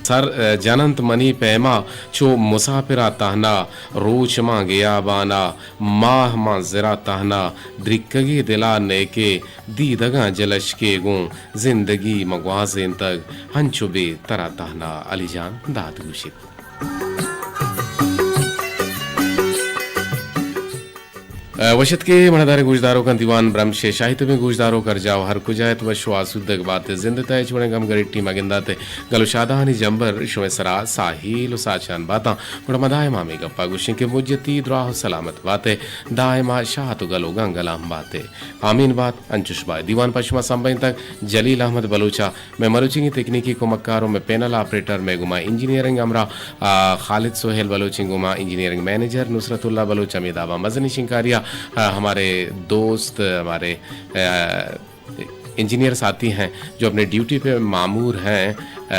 سر جننت منی پیما چو مساپرا تہنا، روچ ماں گیابانا، ماہ ماں زرا تہنا، درکگی دلا نیکے، دیدگاں جلشکے گوں، زندگی ماں گوازینتگ، ہنچو بے ترا تہنا۔ علی جان داد گوشیت۔ ء، وش اتکے مڑاداریں گوشداروکاں، دیوان برمش ء شاہی تبیں گوشداروک ہر جاہ و ہر کجا ات، وش و آسودگ بات ء زند ء تہ ء چوڑیں گم گریٹی مگندات ء گل و شادہانی جمبر شمئے سرا ساہیل و ساچان باتاں۔ گڑا ما دائم ہمے گپا گوشیں کہ مجتی دراہ و سلامت بات ء دائما شات و گل و گنگلام بات ء۔ آمین بات۔ انچش بات۔ دیوان پہ شما سمبھینتگ جلیل احمد بلوچ ء۔ مئے مروچیگیں تکنیکی کمکار و مئے پینل آپریٹر، مئے گوما انجینئرنگ ہمراہ، آ، خالد سہیل بلوچ، گوما انجینئرنگ مینیجر نصرت اللہ بلوچ، ہمے دابا مزنی شنکاریا، آ، ہمارے دوست، ہمارے، آ، انجینئر ساتھی ہیں جو اپنے ڈیوٹی پہ مامور ہیں، آ،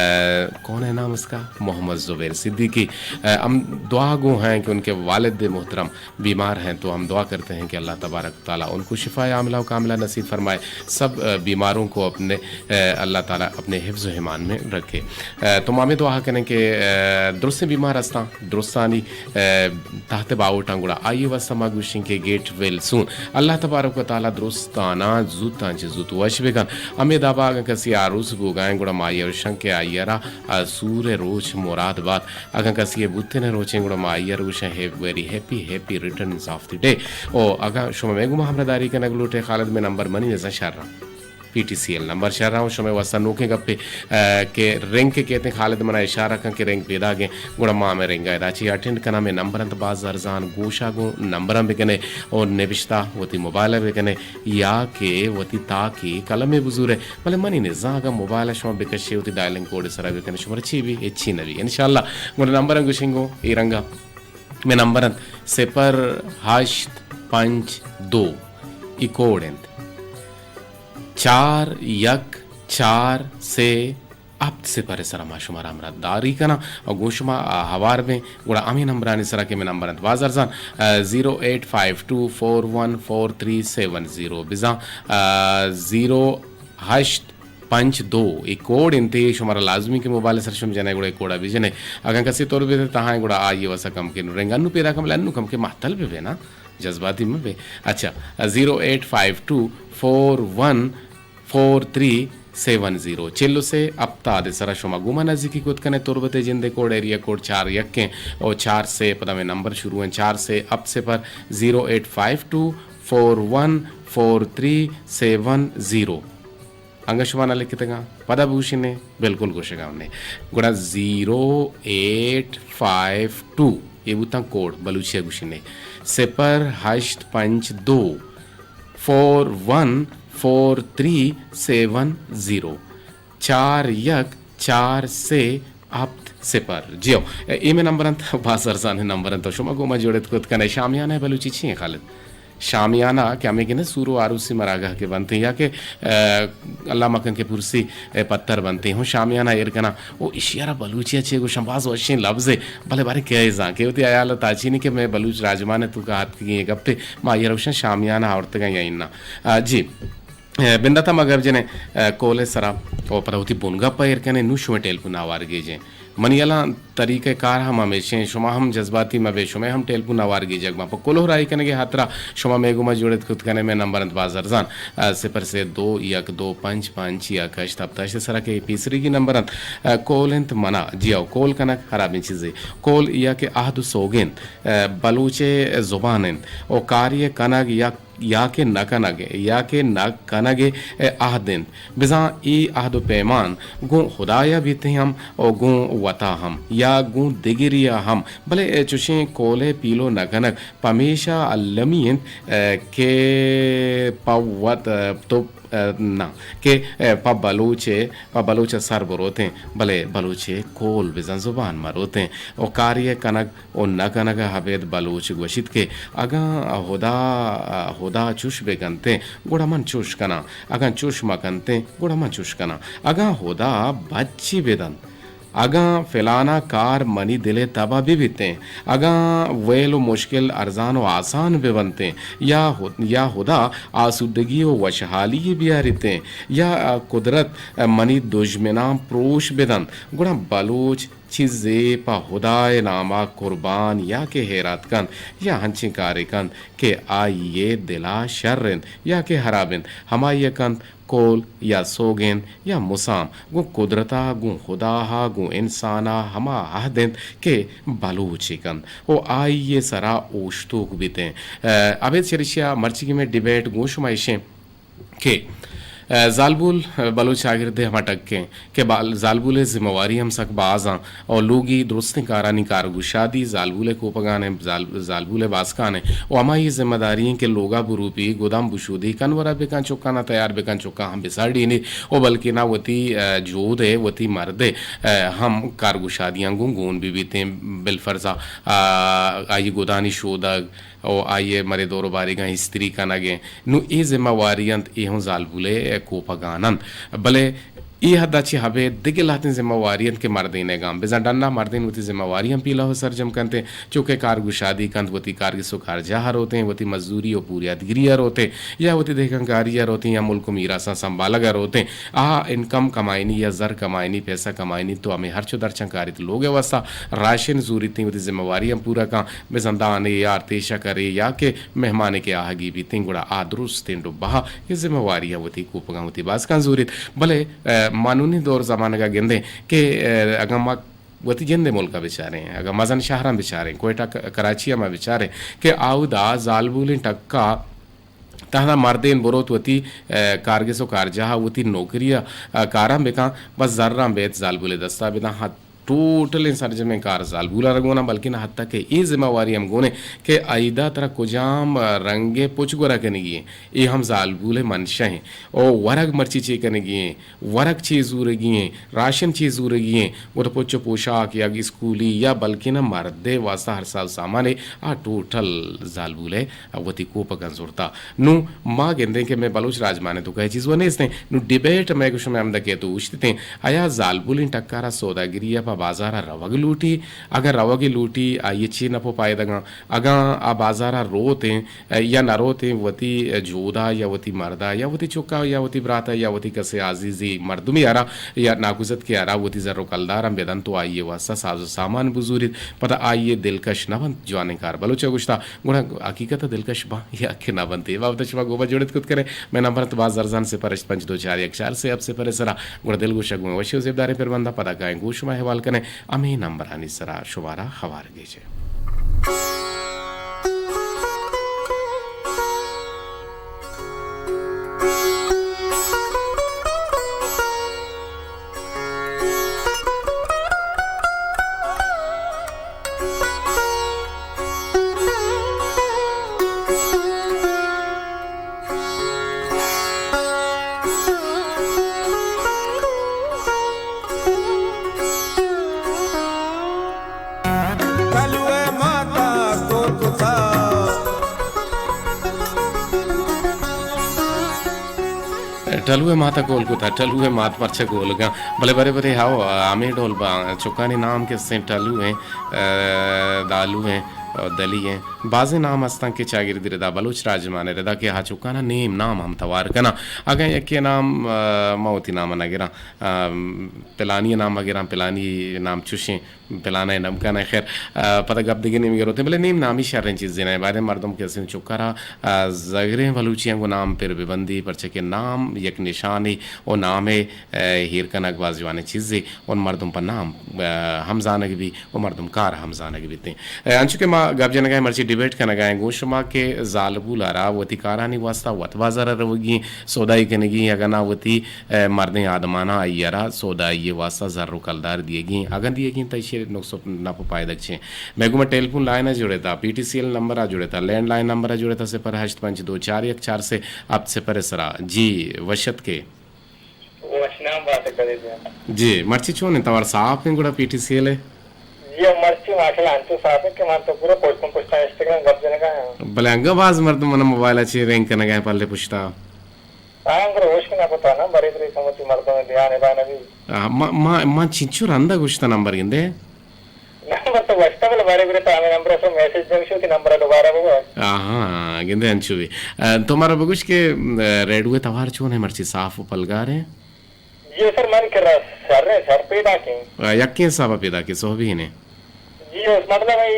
کون ہے نام اس کا؟ محمد زبیر صدیقی۔ آ، ہم دعا گو ہیں کہ ان کے والد محترم بیمار ہیں، تو ہم دعا کرتے ہیں کہ اللہ تبارک تعالیٰ ان کو شفاء عاملہ و کاملہ نصیب فرمائے۔ سب، آ، بیماروں کو اپنے، آ، اللہ تعالیٰ اپنے حفظ و ایمان میں رکھے۔ آ، تو ما ہمے دعا کنیں کہ، آ، درستیں بیمار ہستاں، درستانی، آ، تحت باہوٹاں، گڑا آئی واسطہ ما گوشیں کہ گیٹ ویل سون۔ اللہ تبارک و تعالیٰ درستاناں زوتاں چہ زوت وش بکن۔ ہمے دابا اگاں کسی آروس بوگائیں، گڑا ما آئی وشاں کہ آئی را، آ، سور روچ مراد بات۔ اگاں کسی ء بوتن ء روچیں، گڑا ما آئی ء روشاں ہیپ-، ویری ہیپی، ہیپی ریٹرنز آف دی ڈے۔ او اگاں شما مئے گوما ہمراہداری کنگ لوٹے، خالد، مئے نمبر منی نزاں شراں۔ پی ٹی سی ایل نمبر شراں، شمئے واسطہ نوکیں گپے، ء، کہ رنگ کہ کہتے ہیں، خالد منا اشارہ کن کہ رنگ پیداگیں، گڑا ما ہمیں رنگ ء ادا چی اٹینڈ کناں۔ مئے نمبر انت باز ارزان، گوشا گوں نمبراں بکنے اور نبشتہ وتی موبائل ء بکنے یا کہ وتی تاکی قلمے بزورے۔ بلے منی نزاں اگاں موبائل ء شما بکشے وتی ڈائلنگ کوڈ ء سرا بکنے، شمارا چی بی؟ ہچی نہ بی۔ انشاءاللہ گڑا نمبر انت گوشنگو اے رنگا۔ مئے نمبر انت صفر ہشت پنچ دو، ای کوڈ انت چار یک چار سے ہپت صفر ء سرا ما شمارا ہمراہ داری کناں اور گوں شما، آ، ہوار بیں۔ گڑا ہمے نمبرانی سرا کہ مئے نمبر انت باز ارزان، آ، زیرو ایٹ فائیو ٹو فور ون فور تھری سیون زیرو، بزاں، آ، زیرو ہشت پنچ دو، اے کوڈ انت، اے شمارا لازمی کہ موبائل سر شم جنے، گڑا اے کوڈا بجنے۔ اگاں کسی تور بیتے تہائیں، گڑا آئی واسا کم کے رنگ انو پیدا کم، انو کم کے مہتل بہ بے نا، جذباتی مہ بے۔ اچھا، زیرو ایٹ فائیو ٹو فور ون فور تھری سیون زیرو، چل و سے ہپتاد سرا شما گوما نزیکی کت کنے۔ تربت جندے کوڈ، ایریا کوڈ چار یکیں او چار سے، پدا مئے نمبر شروع ہیں چار سے ہپت صفر، زیرو ایٹ فائیو ٹو فور ون فور تھری سیون زیرو۔ انگا شما نہ لکھتگاں، پدا بگوشینے، بالکل گوشگا نے۔ گڑا زیرو ایٹ فائیو ٹو، اے بوتاں کوڈ، بلوچی ء گوشینے، صفر ہشت پنچ دو فور ون فور تھری سیون زیرو، چار یک چار سے ہپت صفر۔ جیو، اے مئے نمبر انت، باز ارزانیں نمبر انت، تو شما گوما جوڑت کت کنے۔ شامیانہ بلوچی چی ہیں خالد؟ شامیانہ کہ ہمے کہ نہ سور و آروسی مراگہ کہ بنت یا کہ، ء، اللہ مکن کہ پرسی، ء، پتر بنت ہوں، شامیانہ ایر کناں۔ او اشیارا بلوچی ء چے گوشاں، باز وشیں لبزے، بلے بارے کئے زان کہ وتی حیال ء تاچینی کہ مئے بلوچ راجمان ء توکا اتکگیں اے گپے، ما آئی ء روشاں شامیانہ آورتگاں یا انا۔ آ، جی۔ ء، بندات ء ما گپ جنیں، ء، کول ء سرا، او پدا وتی بنگپ ء ایر کنیں، نوں شمئے ٹیلیفون آوارگیجیں۔ منی یلاں طریقہ کار ہم ہمیشیں، شما ہم جذباتی مہ بے، شمئے ہم ٹیلیفون آوارگیجگ باں۔ پہ کلوہ راہی کنگے ہاترا شما مئے گوما جوڑت کت کنے، مئے نمبر انت باز ارزان، ء، صفر سے دو یک دو پنچ پنچ یک ہشت ہپت ہشت سرا کہ پیسریگی نمبر انت، ء، کول انت منا، جی او کول کنگ ہرابیں چیزے۔ کول یا کہ عہد و سوگند، ء، بلوچ زبان انت او کاری کنگ یا یا کہ نہ کنگ ء، یا کہ نہ کنگ ء عہد انت۔ بزاں اے عہد و پیمان گوں ہدایا بیت ہم و گوں وتا ہم، یا گوں دگریا ہم، بلے چشیں کولے پیلو نہ کنگ پمیشا المی انت، ء، کہ پہ وت، ء، تو، ء، نہ، کہ، ء، پہ بلوچ ء، پہ بلوچ ء سر بروتیں، بلے بلوچ ء کول بزاں زبان مروتیں و کاری ء کنگ و نہ کنگ ء ابید بلوچ گوشیت کہ اگاں ہدا، ہدا چوش بہ کنتیں، گڑا من چوش کناں، اگاں چوش مہ کنتیں، گڑا من چوش کناں۔ اگاں ہدا بچی بہ دنت، اگاں فلانا کار منی دل ءِ تب ءَ بہ بیتیں، اگاں ویل و مشکل ارزان و آسان بہ بنتیں، یا ہد-، یا ہدا آسودگی و وشحالی بیاریتیں، یا قدرت منی دژمناں پروش بدنت، گڑا بلوچ چیزے پہ ہدا ءِ نام ءَ قربان یا کہ ہیرات کنت یا ہنچیں کارے کنت کہ آئی ءِ دل ءَ شر انت یا کہ ہراب انت، ہمائی ءَ کنت کول یا سوگند یا مسام، گوں قدرت ءَ، گوں ہدا ءَ، گوں انسان ءَ ہما عہد انت کہ بلوچ ءَ کنت و آئی ءِ سرا اوشتوک بیتیں۔ ءَ، ابید چریشی ءَ مرچیگیں مئے ڈیبیٹ گوں شما ایشیں۔ کہ، ءَ، زالبول، ءَ، بلوچ چاگرد ءِ ہما ٹک ایں کہ بال-، زالبول ءِ ذمہ واری ہم سک باز آں اور لوگی درستیں کارانی کارگشادی زالبول ءِ کوپگان ءَ، زال-، زالبول ءِ باسکان ءَ و ہمائی ذمہ داری ایں کہ لوگا بروپی، گدام بشودی، کنورا بکن، چکانا تیار بکن، چکا ہم بساڑینی و بلکنا وتی، ءَ، جود ءَ، وتی مرد ءَ، ءَ، ہم کارگشادیاں گوں گون بہ بیتیں، بالفرض ءَ، ءَ، آئی گدانی شودگ، و آئی ءِ مرے دور و باریگاں استری کنگ ءَ۔ نوں اے ذمہ واری انت، اے ہوں زالبول ءِ کوپگان انت۔ بلے اے حد ءَ چہ ابید دگہ لہتیں ذمہ واری انت کہ مردین ءَ گام بزاں ڈن ءَ مردین وتی ذمہ واری ہم پیلہ ءَ سرجم کنت، چوکہ کارگشادی کنت، وتی کارگس و کارجاہ ءَ روتیں، وتی مزدوری و پوریادگری ءَ روتیں، یا وتی دہکان کاری ءَ روتیں، یا ملک و میراثاں سنبھالگ ءَ روتیں۔ آ انکم کمائینی یا زر کمائینی، پیسہ کمائینی تو ہمے ہرچ و درچاں کاریت لوگ ءِ واستہ، راشن زوریتیں، وتی ذمہ واری ہم پورا کن، بزاں دانے یا ارتیشہ کرے یا کہ مہمانے کہ آہگی بیتیں، گڑا آ درستیں ڈبہ ءَ اے ذمہ واری ءَ وتی کوپگاں وتی باسکاں زوریت۔ بلے، ءَ، مانونی دور زمانگ ءَ گندیں کہ، ءَ، اگاں ما وتی جند ءِ ملک ءَ بچاریں، اگاں مزن شہراں بچاریں، کوئٹہ ک-، کراچی ءَ ما بچاریں کہ آودا زالبولیں ٹکا تہنا مردین بروت وتی، ءَ، کارگس و کارجاہ ءَ وتی نوکری ءَ، ءَ، کاراں بکن، بس زراں بیت زالبول ءِ دستا بداں۔ ہا، ٹوٹلیں سرجمیں کار زالبول ءَ را گون اَنت، بلکن حتی کہ اے ذمہ واری ہم گون ایں کہ ایدا ترا کجام رنگ ءِ پچ گورا کنگی ایں، اے ہم زالبول ءِ منشہ ایں۔ او ورگ مرچی چے کنگی ایں، ورگ چے زورگی ایں، راشن چے زورگی ایں، گڑا پچ و پوشاک یا اسکولی یا بلکن مرد ءِ واستہ ہر ساز سامان ءِ آ ٹوٹل زالبول ءَ وتی کوپگاں زرتا۔ نوں ما گندیں کہ مئے بلوچ راجمان ءِ توکا اے چیز و نیست ایں۔ نوں ڈیبیٹ مئے گوں شمئے ہمدا کیت و اوشتتیں، آیا زالبولیں ٹکارا سوداگری ءَ پہ بازارا روگ لوٹی؟ اگاں روگ لوٹی، آئی ءِ چے نپ و پائدگاں؟ اگاں آ بازارا روتیں، ءَ، یا نہ روتیں، وتی جودا یا وتی مردا یا وتی چکا یا وتی براتا یا وتی کسے عزیزی مردمے ءَ را یا ناکوزتکے ءَ را وتی زر و کلداراں بدنت و آئی ءِ واستہ ساز و سامان بزوریت، پدا آئی ءِ دلکش نہ بنت۔ جوانیں کار بلوچ ءَ گوشتا، گڑا حقیقت ءَ دلکش باں یا کہ نہ بنت؟ اے بابت ءَ شما گوما جوڑت کت کن ئے۔ مئے نمبر انت باز ارزان، صفر ہشت پنچ دو چار یک چار سے ہفت صفر ءِ سرا۔ گڑا دلگوش ءَ گوں وشی و زیبداریں پرواندا پدا کائیں گوں شما احوال کن ئے۔ ہمے نمبرانی سرا شمارا ہوار گیجے۔ ٹلو ءِ مات ءَ کول کتا، ٹلو ءِ مات پرچہ کولگاں؟ بلے برے برے ہاو، ہمے ڈول باں، چکانی نام کہ استیں ٹلو ایں، ءَ، دالو ایں، ءَ، دلی ایں۔ بازیں نام استاں کہ چاگردی ردا بلوچ راجمان ءِ ردا کہ ہا چکانا نیم نام ہم توار کناں۔ اگاں یکے نام، ءَ، ما وتی نام ءَ نہ گراں، ءَ، پلانی نام ءَ گراں، پلانی نام چوشیں، پلانئے نمکانئے، خیر، ءَ، پدا گپ دگہ نیمگے روتیں، بلے نیم نامی شریں چیزے نہ، باریں مردم کہ اسیں چکارا، ءَ، زگریں بلوچیاں گوں نام پر ببندی، پرچہ کہ نام یک نشانے و نامے، ءَ، ہیر کنگ باز جوانیں چیزے و مردم پہ نام، ءَ، ہم زانگ بی و مردم کار ہم زانگ بیتیں۔ ءَ، انچو کہ ما گپ جنگا ایں، مرچی ڈیبیٹ کنگا ایں، گوں شما کہ زالبول ءَ را وتی کارانی واسطہ وت بازار ءَ روگی، سودائی کنگی، اگاں نہ وتی ءَ، مردیں آدماناں آئی ءَ را سودائی ءِ واستہ زر و کلدار دیگی ایں۔ اگاں دیگی ایں تہ ایشی ءِ نقص و نپ و پائدگ چے ایں؟ مئے گوما ٹیلیفون لائن ءَ جڑتا، پی ٹی سی ایل نمبر ءَ جڑتا، لینڈ لائن نمبر ءَ جڑتا، صفر ہشت پنچ دو چار یک چار سے ہفت صفر ءِ سرا۔ جی، وش اتکے۔ وش نام بات کرے جی۔ جی، مرچی چون ایں؟ توار صاف ایں گڑا پی ٹی سی ایل ءِ؟ جی، مرچی ماشاءاللہ انچو صاف ایں کہ من تو پورا پشت پشتا اشتگاں گپ جنگا آں۔ بلے انگا باز مردم من موبائل ءَ چے رنگ کنگا ایں پلے پشتا۔ آیاں گڑا ہوش کہ نہ کتا نا، برے برے کمتی مردم دیان ادا نہ بی۔ آ، ما، ما، ما چنچو رندا گوشتا نمبر گندے؟ نمبر تو گوشتا، بلے برے برے تو ہمیں نمبر سو میسج دیم شو کہ نمبر دوبارہ بگو۔ آہاں، گندے انچو بی۔ آ، تو مارا بگوش کہ، آ، ریڈیو توار چون ہے، مرچی صاف و پلگار ہے؟ جی سر، من کرا شر ہے، شر پیدا کیں۔ آ، یکیں حسابا پیدا کیں، سہبی نے؟ جی، اس مطلب ہے،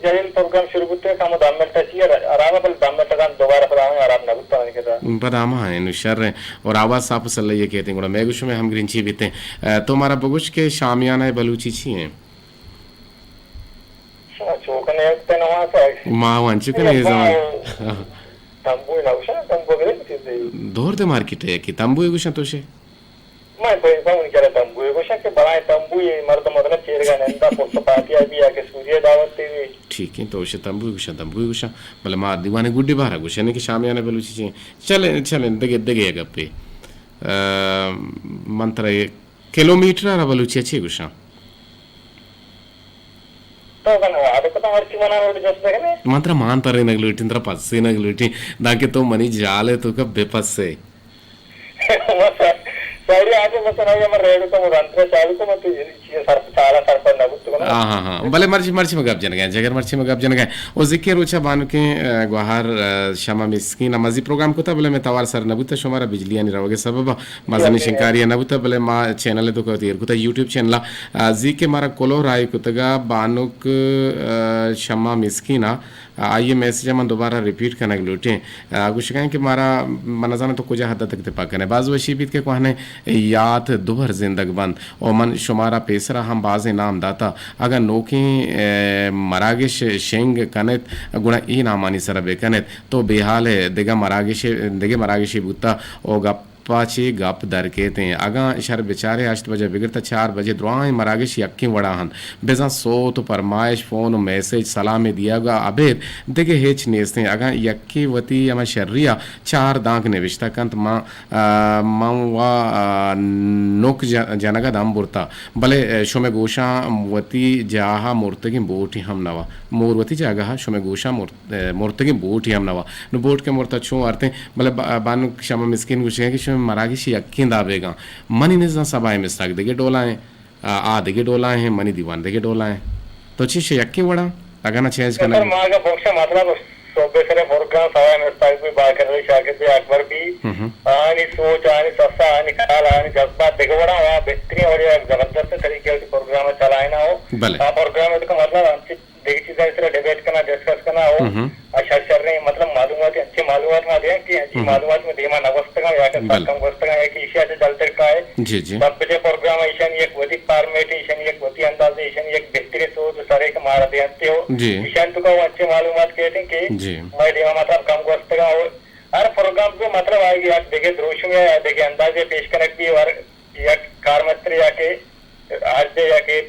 جہل پروگرام شروع بوتے، کم دہ منٹ چی ہے، آرام ہے، بل دہ منٹ کان دوبارہ پدا ہمیں آرام نہ بوتا، من کرا۔ پدا ہما ہے، نو شر ہے۔ اور آواز صاف و سلئی ہے کہتے ہیں، گڑا میں گوشوں میں ہم گرنچی بیتے ہیں۔ آ، تو مارا بگوش کہ شامیانہ بلوچی چی ہیں؟ شما چوکن یک تے نواسا۔ ما وانچو کنے ما زمان۔ تمبو نہ گوشن، تمبو گرے چیزے۔ دور دے مارکیٹ ہے کہ تمبو گوشن تو شے؟ ما کوئی فون کرا تمبو گوشن کہ بلائیں تمبو مردم مطلب چیرگا نندا پوسٹ پارٹی آ بیا کہ سوریہ دعوت تے۔ ٹھیک ہے، تو شے تمبو گوشن، تمبو گوشن۔ بلے ما دیوانے گڈی بارا گوشن کہ شامیانہ بلوچی چی۔ چلیں، چلیں، دگے، دگے گپے۔ آ، من ترا کلومیٹر ء را بلوچی ء چے گوشاں؟ تو کن وعدہ کتا مرچی منا روڈ جست بکنے؟ من ترا مان ترینگ لوٹیں، ترا پسینگ لوٹیں، دانکہ تو منی جال ء توکا بے پسے۔ ساری آج مثلا یہ من ریڈ کو مدانتر چالو کو مت چیز سر چالا سر پر نہ بوت کنا۔ ہاں، ہاں، ہاں۔ بلے مرچی، مرچی میں گپ جنگا، جگر مرچی میں گپ جنگا۔ او ذکر روچا بانو کے، آ، گوہار، آ، شمع مسکین ء مزی پروگرام کتا، بلے میں توار سر نہ بوتا، شمارا بجلیانی روگ ء سبب ء مزنیں شنکاری ء نہ بوتگ، بلے ما چینل ء توکا وتی ایر کتگ، یوٹیوب چینل ء۔ آ، زی کہ مارا کلوہ راہی کتگ ء بانک، آ، شمع مسکین ء، آ، آئی ء میسج ء من دوبارہ ریپیٹ کنگ لوٹیں۔ آ، گوشگا ایں کہ مارا، من نزاناں تو کجا حد ء تک تپاک کنے۔ باز وشی بیت کہ کوہنیں یات دوبر زندگ بنت و من شمارا پیسرا ہم بازیں نام داتا۔ اگاں نوکیں، آ، مراگش شنگ کنت، گڑا اے نامانی سرا بکنت۔ تو بے حال ئے، دگہ مراگشے، دگہ مراگشے بوتہ و گپا چے گپ در کیت ایں۔ اگاں شر بچارے ہشت بجہ بگر تہ چار بجہ دراہیں مراگش یکیں وڑا انت۔ بزاں سوت و پرمائش، فون و میسج، سلامے دیگ ء ابید دگہ ہچ نیست ایں۔ اگاں یکے وتی ہما شری ء چار دانک نبشتہ کنت، من، آ، من و، آ، نک ج-، جنگ ء دم برتہ، بلے، آ، شمئے گوشاں وتی جاہ ء مرتگیں بوٹے ہم نوا۔ مور وتی جاگہ ء شمئے گوشاں مرت۔ ء، مرتگیں بوٹے ہم نوا۔ نوں بوٹ کہ مرتا چون ارتیں، بلے با-، بانک شمع مسکین گوشگ ء کہ شمئے مراگش یکیں دابیگاں۔ منی نزاں سبا ء مستاگ دگہ ڈولا ایں، آ، آ دگہ ڈولا ایں، منی دیوان دگہ ڈولا ایں۔ تو چی شے یکیں وڑا؟ اگاں نہ چینج کنگ؟ سر، ما اگاں بخش مطلب صوبے سرے پروگرام سوائے مستاگ بھی باقر علی شاکر بھی اکبر بھی ہم ہم۔ آنی سوچ، آنی سسا، آنی خیال، آنی جذبات دگہ وڑا، آ بہترین وڑا، زبردست طریقے سے پروگرام چلائنا ہو۔ بلے۔ آ پروگرام تو مطلب ہم دگہ چیزانی سرا ڈیبیٹ کناں، ڈسکس کناں، او ہم۔ آ شر شریں مطلب معلومات، انچیں معلومات ما دیاں کہ انچیں ہم۔ معلومات ما دیما نہ گوستگاں یا کہ بلے۔ سک کم گوستگاں یا کہ ایشی ء چہ جلتر کائے۔ جی، جی۔ سب بجے پروگرام ایشانی یک وتی فارمیٹ، ایشانی یک وتی اندازے، ایشانی یک بہترین سوچ و سرے کہ مارا دیانتے ہو۔ جی۔ ایشان تو کا انچیں معلومات کہتے ہیں کہ جی۔ مئے دیما مطلب کم گوستگاں او ہر پروگرام کو مطلب آئے گی یک دگہ دروشم یا دگہ اندازے پیش کنک بھی اور یک کارمستر یا کہ آج دے یا کہ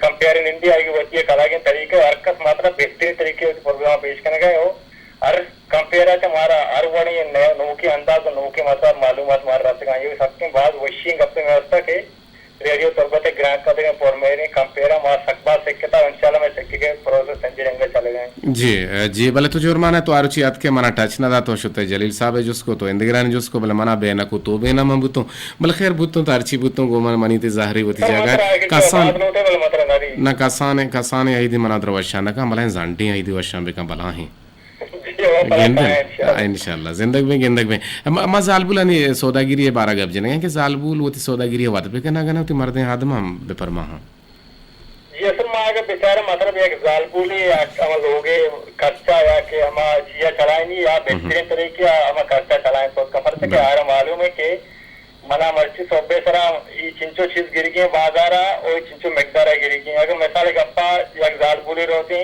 کمپیئر ان انڈیا آئی وتی کلاگیں طریقے ہر کس مطلب بہترین طریقے وتی پروگرام پیش کنگا ہے۔ ہر کمپیئر چہ مارا ہر وڑی نوکیں انداز و نوکیں مطلب معلومات مارا رسگا۔ یہ سکیں باز وشیں گپے میں واسطہ کہ ریڈیو تربت گران قدریں پر مہریں کمپیئر ما سک باز سکتا، انشاءاللہ میں سکے کے پروسس سنجریں گے چلے گئے۔ جی، جی، بلے تو جرمانہ تو آروچی اتکے منا ٹچ نہ داتو شتے جلیل صاحب جس کو تو اندگرانی جس کو بلے منا بے نہ کو تو بے نہ من بوتوں۔ بلے خیر بوتوں تو ہرچی بوتوں گو من منی تے زہری وتی جاگہ کسان۔ نہ کسانے، کسانے ایدی منا در وشان نہ کن بلے زنڈی ایدی وشان بکن بلاہیں۔ گندن۔ انشاءاللہ۔ انشاءاللہ۔ زندگ بیں، گندگ بیں۔ ما، ما زالبولانی سوداگری بارہ گپ جنگیں کہ زالبول وتی سوداگری وت بکن اگن وتی مردیں آدم ہم بپرماہاں۔ جی، اصل ما اگر بچارے مطلب یک زالبولی یک ہما لوگے کچا یا کہ ہما چیا چلائنی یا بہترین طریقے ہما کچا چلائیں تو کفر سے کہ آرا معلوم ہے کہ منا مرچی صوبے سرا ای چنچو چیز گرگی ہیں بازارا او چنچو مقدارا گرگی ہیں۔ اگر مثال گپا یک زالبولی روتی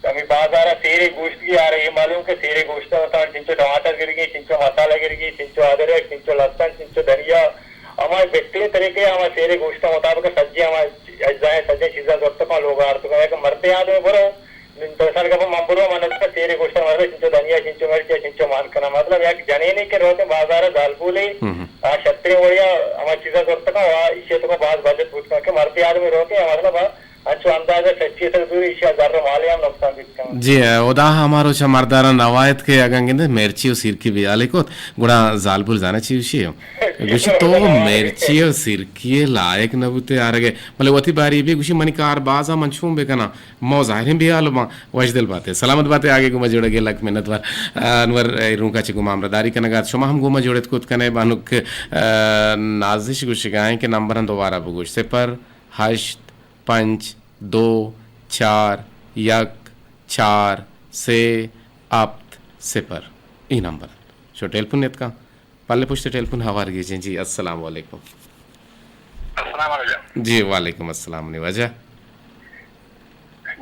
ہمے بازارا سیرے گوشتگی آرا یہ معلوم کہ سیرے گوشت ہوتا چنچو ٹماٹر گرگی، چنچو مسالہ گرگی، چنچو ادرک، چنچو لسن، چنچو دھنیا، ہما بہترین طریقے ہما سیرے گوشت مطابق سجے ہما اجزائیں سجے چیزاں زرت کن لوگ آرت کن۔ یک مردے آدمی برو، تو مثال گپ من برو، من اتکا سیرے گوشت مطلب چنچو دھنیا، چنچو مرچی، چنچو مان کنا۔ مطلب یک جنینے کہ روتے بازار زالبولے، آ شترے وڑیا ہما چیزاں زرت کن، آ ایشی تو باز بچت بوت کن کہ مردے آدمی روتے مطلب انچو اندازہ سچی تر دوری، ایشی ءَ زر و مالے ہم نقصان بیت کنت۔ جی، ہدا ہما روچ ءَ مرداراں نوایت کہ اگاں گندے مرچی و سیرکی بے ہالے کت، گڑا زالبول زانہ چی وشی؟ گوشی تو مرچی و سیرکی لائق نہ بوتے آرگ ءَ، بلے وتی باری بی گوشی منی کار باز ءَ، من چون بکناں؟ مو ظاہریں بے ہال باں۔ وش دل باتے، سلامت باتے، آگے گوما جوڑگے لک منت وار۔ آ، انور، اے، رونکا چہ گوما ہمراہ داری کنگا ات۔ شما ہم گوما جوڑت کت کنے بانک، آ، نازش گوشگا ایں کہ نمبراں دوبارہ بگوش، صفر ہشت پنچ دو چار یک چار سے ہپت صفر۔ ای نمبر انت۔ شو ٹیلیفون نیتکا۔ پلے پشت ٹیلیفون ہوار گیجیں۔ جی، السلام علیکم۔ السلام علیکم۔ جی، وعلیکم السلام نی واجہ۔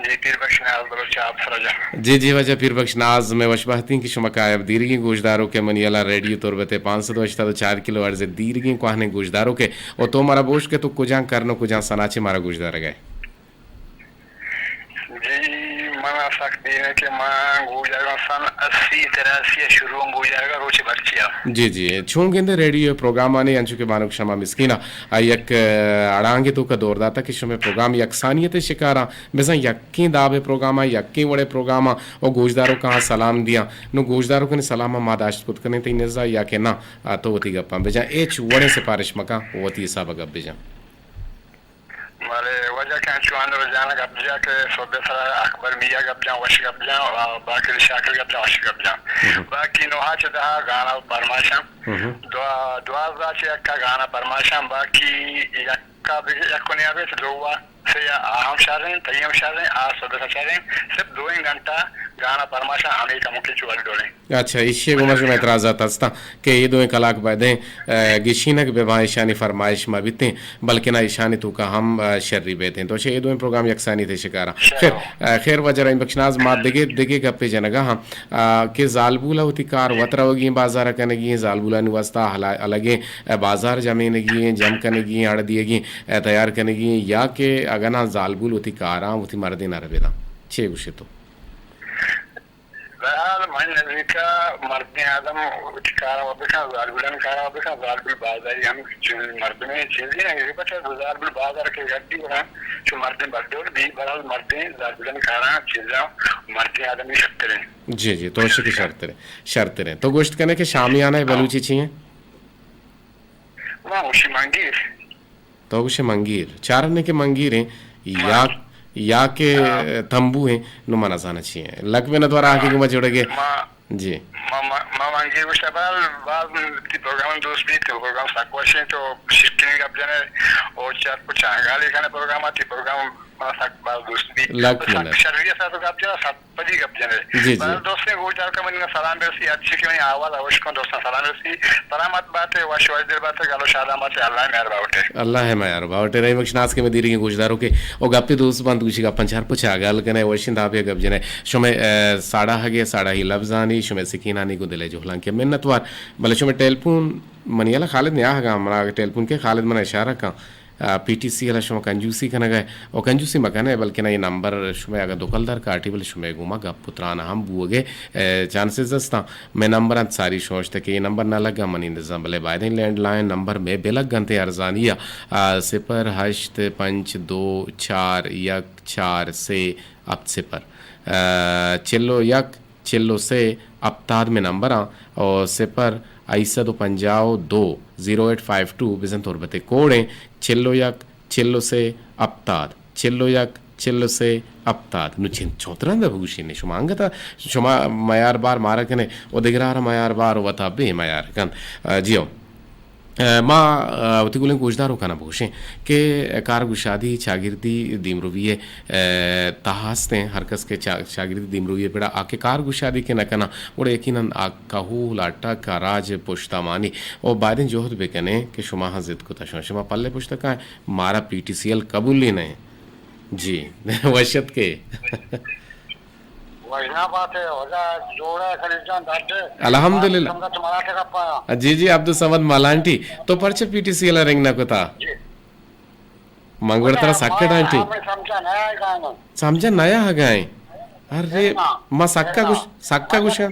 جی، پیر بخش ناز بلوچ آپ سرا جان۔ جی، جی، واجہ پیر بخش ناز، میں وش بہتیں کہ شما کایاب دیرگیں گوشداروکے منی الا ریڈیو تربت پانچ سد و ہشتاد و چار کلو ہرٹز دیرگیں کوہنیں گوشداروکے، او تو مارا بوش کہ تو کجان کرن و کجان سنا چے مارا گوشدارگا ئے؟ جی، من سک دیر کہ من گوشدارگاں سن اسی تراسی ءَ شروع گوشدارگا روچ مرچی ءَ۔ جی، جی، چون گندے ریڈیو پروگرامانی انچو کہ بانک شما مسکینا آ یک، ا، اڑانگے توکا دور داتا کہ شمے پروگرام یکسانیت شکاراں، بزاں یکیں دابے پروگراماں، یکیں وڑے پروگراماں او گوشداروکاں سلام دیاں۔ نو گوشداروکانی سلاماں ما داشت کت کنیں تئی نزا یا کہ نہ، آ، تو وتی گپاں بجاں، ہچ وڑیں سفارش مکاں، وتی حسابا گپ بجاں۔ بلے واجہ کہ انچو انور جان گپ جا کہ سوبے سرا اکبر میا گپ جاں، وش گپ جاں، و باقر شاکر گپ جاں، وش گپ جاں۔ باقی نوہا چہ دہا گانا پرماشاں۔ دو-، دوازدہ چہ یکا گانا پرماشاں، باقی یکا بی-، یک کنیا بیت، دو وا سے یا آ ہم شریں، تئی ہم شریں، آ سوبے سرا شریں، صرف دوئیں گھنٹہ گانا پرماشاں ہمیں کمکی چو ڈولیں۔ اچھا، ایشی ء گوما شما اعتراضات ہستاں کہ اے دوئیں کلاک بایدیں، ء، گشینگ بہ باں، ایشانی فرمائش مہ بیتیں، بلکنا ایشانی توکا ہم، ء، شری بیتیں۔ تو اچھا، اے دوئیں پروگرام یکسانی تے شکاراں۔ خیر، ء، خیر واجہ رحیم بخش ناز، ما دگہ، دگہ گپے جنگا ہاں، ء، کہ زالبولا وتی کار وت روگی ایں، بازار کنگی ایں، زالبولانی واسطہ ہلا-، الگیں، ء، بازار جمینگی ایں، جم کنگی ایں، اڑ دیگی ایں، ء، تیار کنگی ایں، یا کہ اگنا زالبول وتی کاراں وتی مردین ء ربیداں۔ چے گوشے تو؟ بہرحال، من نزیکا مردین آدم وتی کارا و بکن، زالبولانی کارا و بکن، زالبول بازاری ہم چیز، مردمے چیزی نہ، بچہ زالبول بازار کے گڈی گڑا چو مردین بدل بی، بہرحال مردین زالبولانی کارا چیزا مردین آدمی شرتریں۔ جی، جی، تو شکی شرتریں، شرتریں۔ تو گوشت کنے کہ شامیانہ بلوچی چی ہیں؟ ما گوشی منگیر۔ تو گوشے منگیر۔ چارنے کہ منگیر ہیں، یا، یا کہ تمبو ہیں، نو من نزاناں چی ہیں۔ لک منت وار آ کہ گوما جڑگے۔ جی۔ ما، ما، ما منگیر گوشتا، بہرحال باز تی پروگرام دوست بیت، تو پروگرام سک وشیں، تو شکین گپ جنے، او چرپ و چانگالی کنے پروگرام، تی پروگرام ما سک باز دوست بیت۔ لک منت۔ شریعت تو گپ جنے، سک پجی گپ جنے۔ جی، جی۔ بہرحال دوستیں گوشداروکاں منی سلام برسی، ہرچی کہ منی آواز اوش کن دوستاں سلام برسی۔ سلامت باتے، وش وش دل باتے، گل و شادان باتے، اللہ مہر باوٹے۔ اللہ مہر باوٹے۔ رحیم بخش ناز کہ میں دیرگیں گوشداروکے او گپی دوست بند گوشی گپاں چار پچا گل کنے، وشیں دابے گپ جنے۔ شمے، ا، ساڑا ہگے، ساڑا ہی لبزانی، شمے سکینانی گوں دلے جہلان کے منتوار۔ بلے شمے ٹیلیفون منی الا خالد نیا ہگا، منا ٹیلیفون کے خالد منا اشارہ کن۔ آ، پی ٹی سی ء شما کنجوسی کنگ ء، و کنجوسی مہ کن ئے، بلکن اے نمبر شما اگاں دو کلدار کاٹی، بلے شما گوما گپ و تران ہم بوگ ء، ء، چانسز ہستاں۔ مئے نمبر انت ساری شوشت کہ اے نمبر نہ لگا منی نزاں، بلے بایدیں لینڈ لائن نمبر مئے بہ لگ انت ارزانی ء، آ، صفر ہشت پنچ دو چار یک چار سے ہپت صفر، آ، چل و یک چل و سے ہپتاد مئے نمبراں، او صفر ہشت سد و پنجاہ و دو زیرو ایٹ فائیو ٹو بزاں تربت ء کوڈ ایں، چل و یک چل و سے ہپتاد، چل و یک چل و سے ہپتاد۔ نو چن چوترند بگوشین شما انگتا شما میار بار مارا کنے و دگرارا میار بار وتا بے میار کن۔ آ، جی ہو۔ ء، ما، ء، وتی گلیں گوشداروکاں بگوشیں کہ کارگشادی چاگردی دیمروی ء، ء، تہا ہستیں۔ ہر کس کہ چا-، چاگردی دیمروی ء پڑا آ کہ کارگشادی کہ نہ کناں، گڑا یقیناً آ کہول ء ٹک ء راج ء پشت ء مانی و بایدیں جہد بکنیں کہ شما ہاں ضد کتا شما، شما پلے پشت ء کائیں، مارا پی ٹی سی ایل قبولی نہ انت۔ جی، وش اتکے۔ وژنا بات ئے، واجہ جوڑ ئے، خلیل جان ڈاڈ ئے۔ الحمدللہ۔ سنگت ملاٹ ئے گپا۔ جی جی، عبدالصمد ملانٹی۔ تو پرچہ پی ٹی سی ء رنگ نہ کتا؟ جی۔ من گوڑ ترا سکا ڈانٹی۔ ہمیں سمجھا نہ آئے گا نا۔ سمجھا نہ آ گائیں۔ ارے، ما سکا گوش، سکا گوشاں۔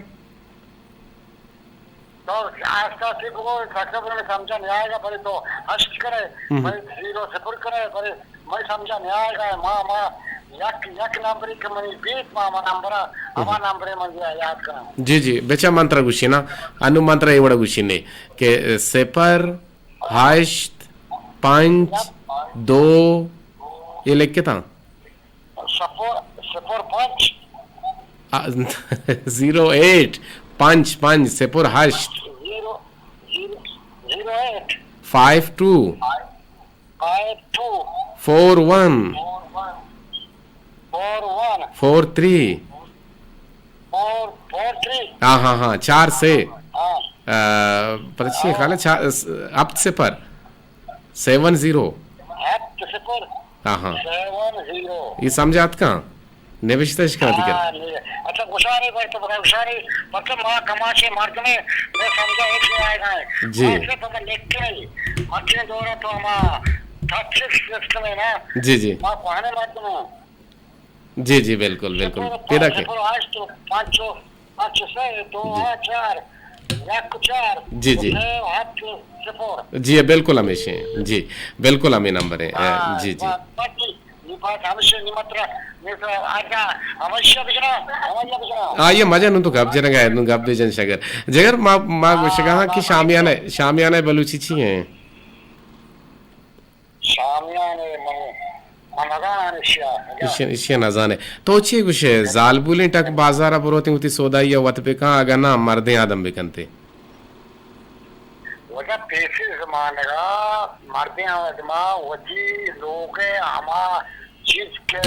تو آہستہ آہستہ بگو، ڈاکٹر صاحب، منی سمجھا نہیں آئے گا، بلے تو ہشت کرے، ہم۔ بلے زیرو صفر کرے، بلے منی سمجھا نہیں آئے گا، ما، ما یک، یک نمبری کہ منی بیت، ما، ما نمبر، ہما نمبر من یاد کناں۔ جی، جی، بچا من ترا گوشی نا، انو من ترا اے وڑا گوشی نے کہ صفر ہشت پنچ دو، اے لکھتاں۔ صفر، صفر پنچ۔ آ، زیرو ایٹ، پنچ پنچ، صفر ہشت۔ زیرو، زیرو، زیرو ایٹ۔ فائیو ٹو۔ فائیو ٹو۔ فور ون۔ فور ون۔ فور ون۔ فور تھری۔ فور، فور تھری۔ ہاں، ہاں، ہاں، چار سے۔ ہاں۔ آ، پتہ چی خیال ہے، چار، ہفت صفر۔ سیون زیرو۔ ہفت صفر۔ ہاں، ہاں۔ سیون زیرو۔ یہ سمجھات کن؟ نوشتہ اش کن تئی کر۔ ہاں، نہیں۔ اچھا، گشارے بھائی تو بڑا گشارے، مطلب، ما کماشے مردمے، میں سمجھا ایک نہیں آئے گا ہے۔ جی۔ ما صرف ہمیں لکھ کے نہیں۔ مکین دورہ تو ہما تھرڈ سکس سسٹم ہے نا۔ جی، جی۔ ما کوہنے مردم ہیں۔ جی، جی، بالکل، بالکل۔ صفر، پیدا کے۔ صفر ہشت، پانچ، پانچ، سے، دو، جی۔ چار، یک، چار، جی، جی۔ سے، ہفت، صفر۔ جی، بالکل ہمیشہ ہیں۔ جی، بالکل ہمیں نمبر ہیں۔ ہاں، جی، جی۔ بات، بات، یہ بات ہمیشہ نمترا، یہ تو آجا، ہمیشہ بجنا، ہمیشہ بجنا۔ آ، یہ مزہ نوں تو گپ جنگا ہے، نوں گپ بجن شگر۔ جگر ما، ما ہاں، گوشگا ہاں کہ ما، شامیانہ، شامیانہ بلوچی چی ہیں؟ شامیان ء من، من نزاناں ایشی ء۔ ایشی، ایشی ء نزانے۔ تو چی گوشے؟ زالبولیں ٹک بازار ء بروتیں وتی سودائی ء وت بکن، اگاں ناں مردیں آدم بکنتے؟ واجہ پیسیں زمانگ ء مردیں آدم ء وتی لوگ ء ہما چیز کہ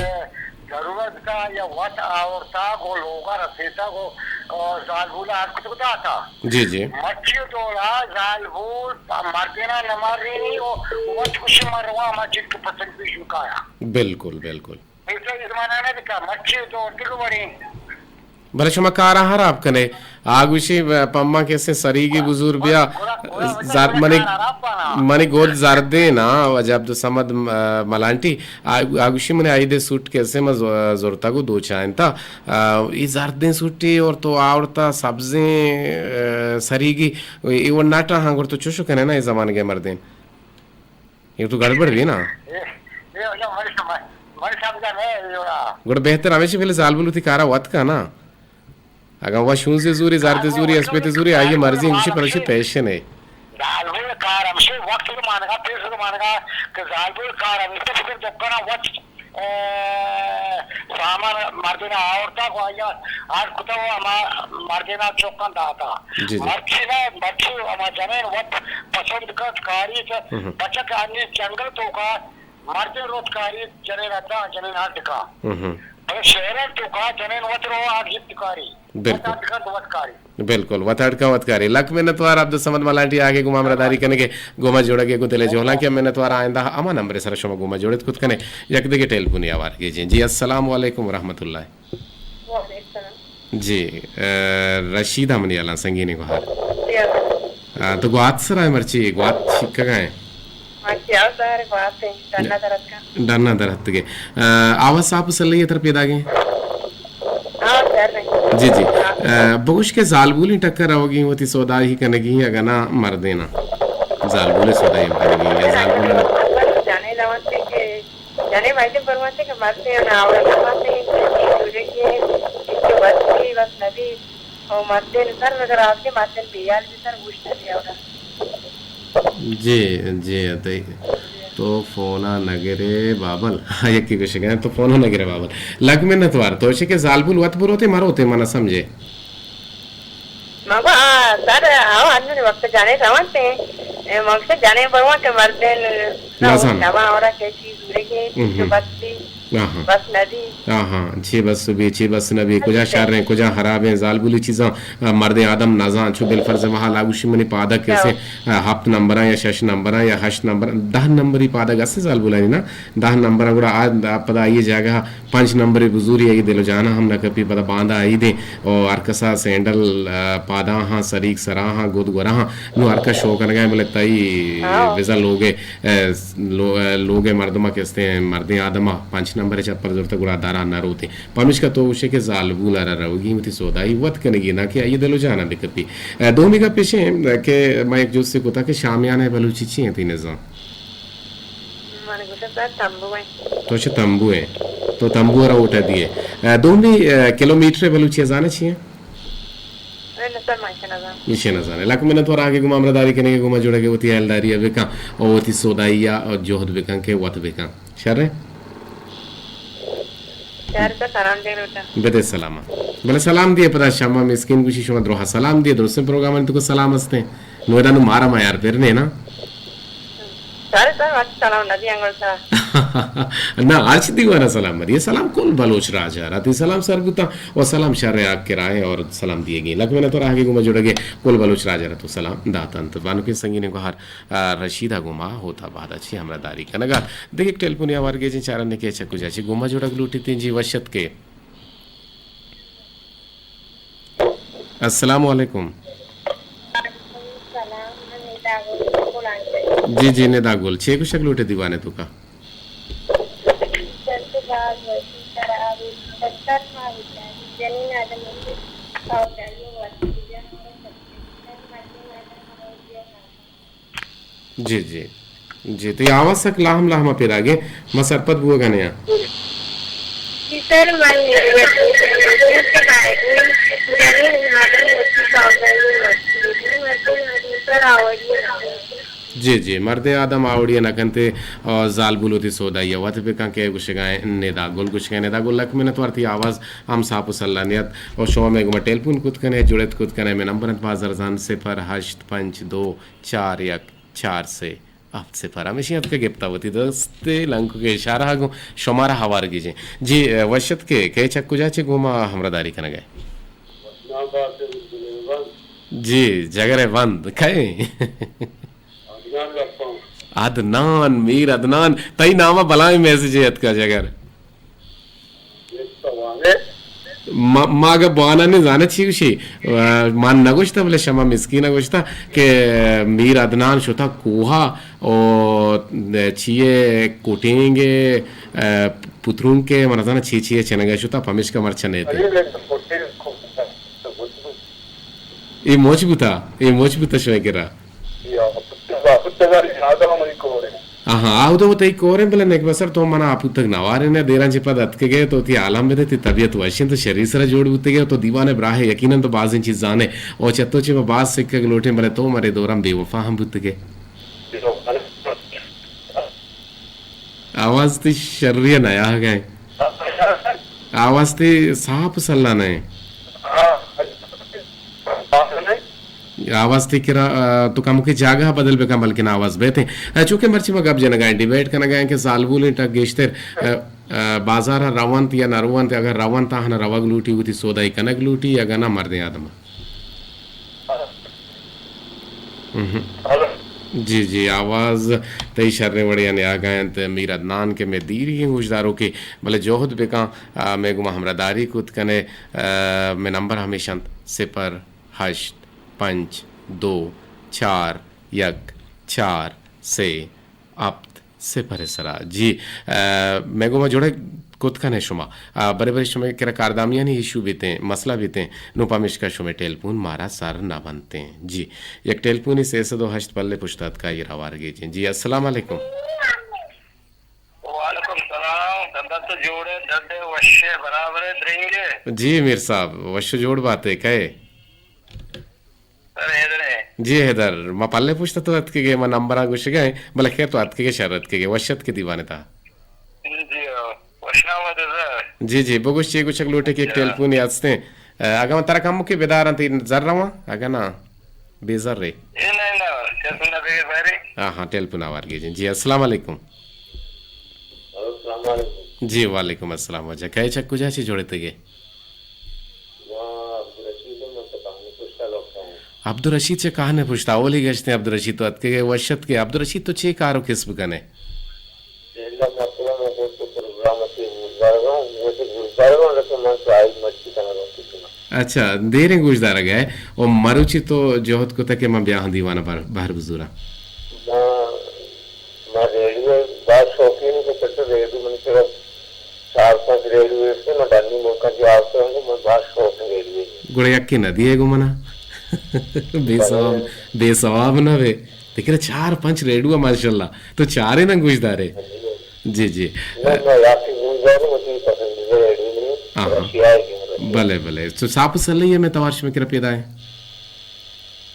ضرورت بوتا یا وت آورتا گوں لوگ ء رسیتا گوں، آ، زالبول ء ہر کتگ داتا۔ جی، جی۔ مرچی ء دور ء زالبول مردینا نہ مارینی و وت گوشی من رواں ہما چیز کہ پسند بیت من کایاں۔ بالکل، بالکل۔ پیسہ ء زمانہ نہ بیتا، مرچی ء دور دگہ وڑیں۔ بلے شما کاراں ہراب کنے۔ آ گوشی، پما کسے سریگی بزور بیا، گڑا، گڑا، گڑا، زر-، گڑا منی، کار ہراب بانا۔ منی گود زردین ء، واجہ عبدالصمد، م-، ملانٹی، آ، آ گوشی منی عید سوٹ کسے ما ز-، زرتگ و دوچائنتا۔ آ، ای زردیں سوٹے اور تو آورتا سبزیں، آ، سریگی، ای وہ ناٹا ہاں گر تو چوشو کنے نا ای زمانگے مردین۔ یہ تو گڑبڑ بھی نا۔ اے، اے، اے، من سمجھ، من سمجھا نہیں، اے، اے۔ گڑا بہتر ہمیشہ پہلے زالبول وتی کارا وت کا نا۔ اگاں وشونزے زوری، زاردے زوری، اسپیتے زوری، آئی مرضی انگشی پرشی پیشن ہے۔ زالبول کار ہمشی وقت زمانگا، پیش زمانگا کہ زالبول کار ہمشی فکر دکانا وت، اے، سامان مردینا آورتا کو آیا ہر کتا و ہما مردینا چوکان داتا۔ جی، جی۔ مرچی نا، مرچی ہما جنین وت پسند کت کاری کہ ہم۔ بچک انی جنگل توکا مردین روت کاری جنین ادا جنین ہر دکا۔ ہم۔ بلے شہران توکا جنین وت رو آ گپت کاری۔ بالکل۔ وت آ دکا تو وت کاری۔ بالکل، وت اڑکا وت کاری۔ لک منتوار عبدالصمد ملانٹی آگے گما ہمراہ داری کنگے، گما جوڑگے گوں دلے جہلاں کہ منتوار آئندہ ہما نمبر سر شما گما جوڑت کت کنے۔ یک دگہ ٹیلیفونی آوار گیجیں۔ جی، السلام علیکم ورحمۃ اللہ۔ وعلیکم السلام۔ جی، اے، رشید ہمنی الان سنگینی گوہار۔ جی، الان۔ آ، تو گوات سر آئے مرچی، گوات شکگا ہیں؟ مرچی آو سر گوات ہیں، ڈنا درتگا۔ ڈنا درتگے۔ آ، آواز صاف و سلئی تر پیدا گئے؟ ہاں، سر۔ جی، جی۔ آ، بگوش کہ زالبولیں ٹکر روگی وتی سودائی کنگی اگاں نا مردینا؟ زالبولیں سودائی کنگی یا زالبولیں؟ جانے لوانتے کہ جنین مردین پرماتے کہ مردین آورا نہ ماتے، سورے کہ کہ بس بھی، بس نبی، او مردین سر نظر آتے، مردین بیال بھی سر گوشت بھی آورا۔ جی، جی، تئی تو فونا نگرے بابل۔ ہاں، یکی گوشگا تو فونا نگرے بابل۔ لگ منت وار، تو چے کہ زالبول وت بروتے مروتے منا سمجھے۔ مگو، آ، سر، آ، انون وقت جانے روانتے۔ اے، مقصد جانے بروان کہ مردین نزان۔ نوا اورا کہ چیز زورے کہ ہم۔ بس بھی، ہاں، ہاں۔ بس ندی۔ ہاں، ہاں، چی بس بھی، چی بس نبی، کجا شر ہیں، کجا خراب ہیں، زالبولی چیزاں، آ، مردین آدم نزان، چو بالفرض محال آگوشی منی پادک کسے، آ، ہفت نمبراں یا شش نمبراں یا ہشت نمبر، دہ نمبری پادک اسے زالبولانی نا، دہ نمبراں گڑا آ، آ، پدا آئی جاگہ پنچ نمبرے بزوری آئی دل و جانا ہم نہ کپی، پدا باندا آئی دیں و ہر کسا سینڈل، آ، پاداں ہاں، سریگ سرا ہاں، گد گورا ہاں۔ نو ہر کس شو کنگا ہے، بلے تئی ہاں۔ بزاں لوگے، اے، لو-، اے، لوگے مردما کہ استیں، مردیں آدما پنچ نمبر چپل زرتہ گڑا درا نہ روتیں۔ پمیشکا تو گوشے کہ زالبول ء را روگی وتی سودائی وت کنگی، نہ کہ آئی دل و جانا بکپی۔ ء، دومی گپ ایش انت کہ ما یک جستے کتا کہ شامیانہ بلوچی چی انت تئی نظام؟ من گوشاں سر تمبو انت۔ تو چہ تمبو ئے؟ تو تمبو ء را ووٹ ء دیئے۔ ء، دومی، ء، کلومیٹر بلوچی ء زانے چی انت؟ نہ سر، من ایشی نہ زاناں۔ ایشی نہ زانے۔ لک منت وار آگے گوما ہمراہ داری کنگے، گوما جڑگے، وتی ہیالداری ء بکن و وتی سودائی ء جہد بکن کہ وت بکن۔ شر انت؟ شر، تو سلام دے لوٹاں۔ بدے سلام۔ بلے سلام دیئے پدا شما مسکین گوشی شما دروہ سلام دیئے، درستیں پروگرام انت کو سلام ہستیں۔ نو ادا نو مارا ما یار پر نے نا۔ سر، سر، ہرچ سلام نہ دیاں گڑا سر۔ نہ، ہرچ دیوانا سلام مدیے۔ سلام کل بلوچ راج ء را۔ تئی سلام سر بوتاں و سلام شر ء حق کرائیں اور سلام دیگی۔ لک منت وار آگے گوما جڑگے کل بلوچ راج ء را تو سلام داتنت۔ بانکیں سنگینیں گوہار، آ، رشید ء گوما ہوتا بعد ء چی ہمراہ داری کنگا۔ دگہ یک ٹیلیفونی آوار گیجیں چارنے کہ چہ کجا چی گوما جڑگ لوٹیتیں۔ جی وش اتکے۔ السلام علیکم۔ وعلیکم السلام، من ندا گل بولان۔ جی، جی، ندا گل، چے گوشگ لوٹے دیوانے توکا؟ سر تو باز وشی سر آوی، دفتر ما بجانی، جنین آدم کی سودائی وقتی جان، مردین آدم آوی۔ جی، جی۔ جی، تئی آواز سک لاہم لاہم ء پیداگیں، ما سرپد بوگ ء نیاں۔ جی سر، من جی، جی، مردیں آدم آوڑی ء نہ کنت ء زالبول وتی سودائی ء وت بکن کہ گوشگائیں ندا گل، گوشگائیں ندا گل، لک منت وار تئی آواز ہم ساپ و سلانی ات و شما مئے گوما ٹیلیفون کت کنے، جڑت کت کنے، مئے نمبر انت باز ارزان، صفر ہشت پنچ دو چار یک چار سے ہفت صفر۔ ہمیشی ات کہ گپتا وتی دست لنکو کے اشارہ گوں شمارا ہوار گیجیں۔ جی، وشت کے کئے چک کجا چے گوما ہمراہ داری کنگے؟ جی، جگر بند کئے؟ عدنان، میر عدنان، تئی نام ء بلاہیں میسجے اتکا جگر۔ ما، ما اگہ بوانا نے زانہ چی گوشی، آ، من نگوشتہ، بلے شما مسکین گوشتہ کہ میر عدنان شتہ کوہا او چیے کوٹینگے، آ، پترونکے، من زانہ چی چیے چنگا شتہ، پمیشکا مرچہ نیتے۔ اے موچ بوتا، اے موچ بوتا شمئے کرا۔ آہاں، آ ہدا تئی کوریں، بلے نک بسر تو منا آپوتگ نوارے نے، دیراں چہ پد اتکگے تو تئی حالاں بدے، تئی طبیعت وشیں تو شری سرا جوڑ بوتگے تو دیوان براہ یقیناً تو بازیں چیز زانے او چہ تو چہ ما باز سکگ لوٹیں، بلے تو مرے دوراں بے وفا ہم بوتگے۔ آواز تئی شری نیاہگ ء۔ آواز تئی صاف سلا نہ۔ آواز تئی کرا، آ، تو کمکے جاگہ بدل بکن، بلکن آواز بیتیں۔ آ، چونکہ مرچی ما گپ جنگا ہیں، ڈیبیٹ کنگا ہیں کہ زالبولیں ٹک گیشتر، آ، آ، بازار ء رونت یا نہ رونت، اگر رونت آہاں روگ لوٹی، وتی سودائی کنگ لوٹی، اگاں نہ مردیں آدم۔ جی، جی، آواز تئی شریں وڑے ء نیاگا انت۔ میر عدنان کہ مئے دیریگیں گوشداروکے، بلے جہد بکن، آ، مئے گوما ہمراہ داری کت کنے، آ، مئے نمبر ہمیش انت، صفر ہشت پنچ دو چار یک چار سے ہپت صفر ء سرا۔ جی، آ، مئے گوما جوڑگ کت کنے شما۔ آ، برے برے شمئے کرا کاردامیانی ایشو بیتیں، مسئلہ بیتیں، نوں پمیشکا شمئے ٹیلیفون مارا سر نہ بنتیں۔ جی، یک ٹیلیفونی سے سد و ہشت بلے پشت اتکا، ایر ہوار گیجیں۔ جی، السلام علیکم۔ وعلیکم السلام۔ دادا تو جوڑ ئے، ڈڈ ئے، وش ئے، برابر ئے، درنگ ئے؟ جی میر صاحب، وش و جوڑ بات ئے، کئے؟ سر حیدر ئے۔ جی حیدر، ما پلے پشت تو اتکگے، ما نمبراں گوشگا ایں، بلے خیر تو اتکگے، شر اتکگے، وش اتکے دیوانے تا۔ جی، وش آمد ئے سر۔ جی جی، بگوش چے گوشگ لوٹے کہ یک ٹیلیفونے ہستیں۔ اگاں من ترا کمکے بداراں تئی زر رواں، اگاں نا بے زر ئے۔ اے نہ، نہ، ٹیلیفون نہ بے زر ئے۔ ہاں ہاں، ٹیلیفون آوار گیجیں۔ جی السلام علیکم۔ السلام علیکم۔ جی وعلیکم السلام واجہ، کئے چہ کجا چہ جوڑتگے؟ ما عبدالرشید، من چہ کاہن پشتا لوٹتا ہوں۔ عبدالرشید چہ کاہن پشتا، اولی گشتے عبدالرشید تو اتکگے، وش اتکے۔ عبدالرشید تو چے کار و کسب کنے؟ الا ما پورا ما گوشت پروگرام تے گوشدارگاں، گوشت گوشدارگاں، لیکن من چاہی مچی کنگا کتنا۔ اچھا، دیریں گوشدارگ ئے۔ او مروچی تو جہد کتا کہ من بیاہاں دیوانا بہر، بہر بزوراں۔ ما، ما ریڈیو باز شوقین کہ چچا ریڈیو من کرا چار پنچ ریڈیو است، من ڈنی ملکاں جی آورتگ، من باز شوق ریڈیو۔ گڑا یکے نہ دیئے گوں منا۔ بے ثواب، بے ثواب نہ بے۔ دیکھنا چار پنچ ریڈیو ماشاءاللہ۔ تو چارے نہ گوش دارے۔ جی، جی۔ نہ، نہ، یاسی گوش دارے، مجھے پسندیدہ ریڈیو نہیں، آہا۔ رشیا ہے کہ مطلب۔ بلے، بلے۔ تو ساپ و سلئی میں توار شمے کرا پیدا ہے؟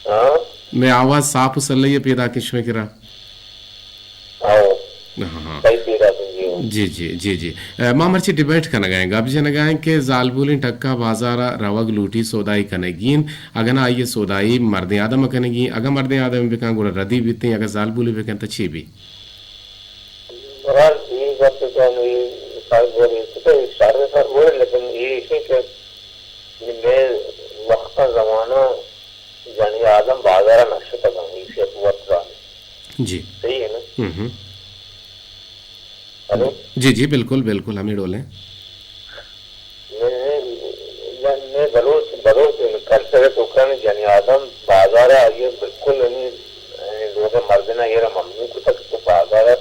ہاں؟ میں آواز ساپ و سلئی پیدا کہ شمے کرا؟ ہاں۔ ہاں، ہاں۔ صحیح پیدا کہ جی۔ جی، جی، جی، جی۔ اے، ما مرچی ڈیبیٹ کنگا ہیں، گپ جنگا ہیں کہ زالبولیں ٹکا بازارا روگ لوٹی سودائی کنگی انت، اگاں نہ آئی سودائی مردیں آدم کنگی، اگاں مردیں آدم بکن گڑا ردی بیتیں، اگاں زالبولی بکن تو چی بی؟ بہرحال، اے گپ تو ہمے سر بولے، تو شر سر بولے، لیکن اے ایش کہ مئے وقتا زمانہ جنی آدم بازارا نشتگاں، ایشی ء تو وت زانے۔ جی۔ صحیح ہے نا؟ ہم ہم۔ ہلو؟ جی، جی، بالکل، بالکل، ہمیں ڈول ہیں۔ میں، میں، میں بلوچ، بلوچ کلچر ء توکا نی جنی آدم بازارا آئی ء بالکل نی، یعنی لوگ مردنا ایرا ممنوع کتگ کہ تو بازارا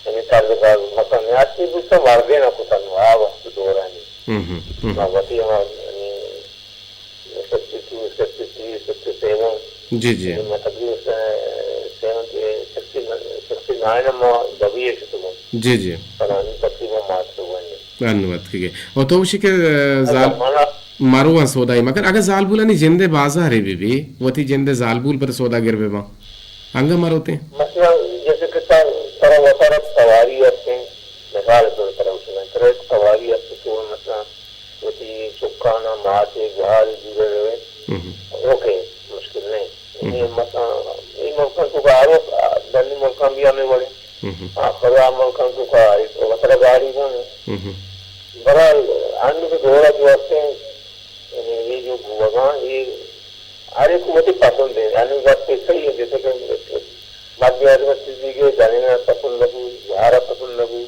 یعنی طرز کار مثلاً نیاتی بوتا مردین کتن آ وقت دورانی۔ ہم ہم، ہم۔ ما وتی ہما، یعنی، سکسٹی ٹو، سکسٹی تھری، سکسٹی سیون۔ جی، جی۔ یعنی ما تقریباً سیونٹی، سکسٹی، سکسٹی نائن ما دبی ء شتگوں۔ جی، جی۔ فلانی تقریباً ما شتگوں۔ انو اتکگے۔ و تو گوشی کہ، آ، زال-، زمانہ۔ مرو آں سودائی مکن۔ اگاں زالبولانی جندے بازارے بہ بی، وتی جندے زالبول پر سوداگر بہ باں۔ انگہ مروتیں۔ مثلاً، جیسے کہ تا-، ترا وتارا سواری ہستیں، مثال طور پر گوشگ ء، ترا یک سواری ہست کہ تو مثلاً وتی چکانا ماتے گہاری دورے روے۔ ہم۔ اوکے، مشکل نہیں۔ ہم۔ یہ مثلاً، یہ ملکاں تو کارو، دنی ملکاں بھی ہمیں وڑے۔ ہم۔ آ، خدا ملکاں تو کا، وتارا گاڑی کن۔ ہم۔ برحال، انو کہ دورا جو ہستیں، یعنی یہ جو بوگاں، یہ ہر ایک وتی پسند ہے۔ یعنی بات تو صحیح ہے، جیسے کہ مردی آدم چیزی کے جنین پسند نہ بو، یارا پسند نہ بو،